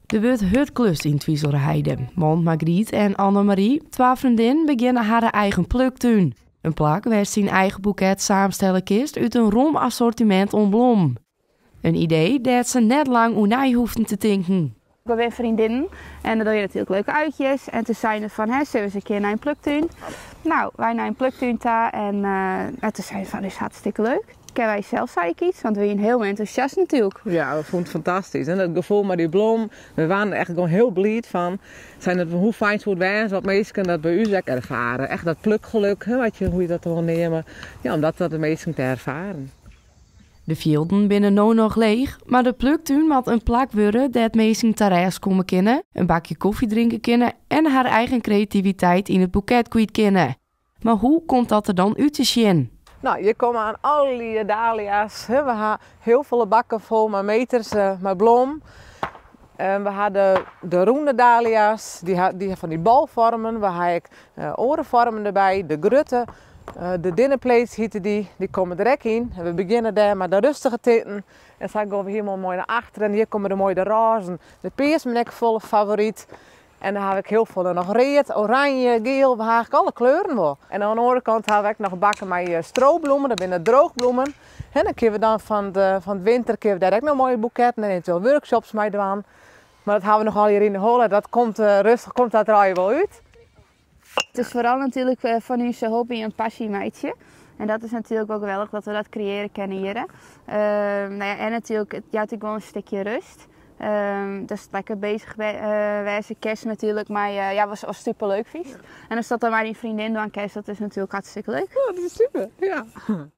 Der wurdt hurd klust yn Twizelerheide. Want Margriet en Annemarie, twa freondinnen, begjinne harren eigen pluktún. In plak wêr'tst dyn eigen boeket samenstelle kinst út in rom assortimint oan blommen. In idee dêr't se net lang oer nei hoegden te tinken. We binne freondinnen en dan dogge je natuerlik leuke uitjes. En toen zeiden ze van, hè, zullen we eens een keer naar een pluktún? Nou, wij naar een pluktún ta en toen zeiden ze van, dit is hartstikke leuk. Kennen wij zelf zei ik iets, want we zijn heel enthousiast natuurlijk. Ja, we vonden het fantastisch. En dat gevoel met die blom, we waren er echt gewoon heel blij van. Zijn het, hoe fijn het was, wat mensen dat bij u ook ervaren. Echt dat plukgeluk, hè, wat je, hoe je dat wil nemen. Ja, om dat de mensen te ervaren. De fjilden binne no noch leech, mar de pluktún moat in plak wurde dêr't minsken ta rêst komme kinne, in bakje kofje drinke kinne en har eigen kreativiteit yn it boeket kwyt kinne. Mar hoe komt dat der dan út te sjen? Nou, je komt aan al die dahlia's. We hebben heel veel bakken vol met meters met blom. En we hadden de ronde dahlia's, die van die balvormen. We hebben orenvormen erbij, de grutte, de dinnerplates heten die, die komen direct in. En we beginnen daar met de rustige tinten. En dan gaan we helemaal mooi naar achteren. En hier komen de mooie de rozen. De peers ben ik volle favoriet. En dan heb ik heel veel nog rood, oranje, geel. We hebben eigenlijk alle kleuren wel. En aan de andere kant hebben we ook nog bakken met strobloemen. Dat zijn de droogbloemen. En dan kunnen we dan van de winter kunnen we daar ook nog mooie boeketten en eventueel workshops mee doen. Maar dat hebben we nog al hier in de holle. Dat komt rustig, komt dat er wel uit. Het is vooral natuurlijk van onze hobby een passie, meidje. En dat is natuurlijk ook geweldig dat we dat creëren kennen hier. Nou ja, en natuurlijk, het jouwt ook wel een stukje rust. Dus lekker bezig wezen, kerst natuurlijk, maar ja, was super leuk feest. En als dat dan maar die vriendin doen kerst, dat is natuurlijk hartstikke leuk. Ja, dat is super, ja.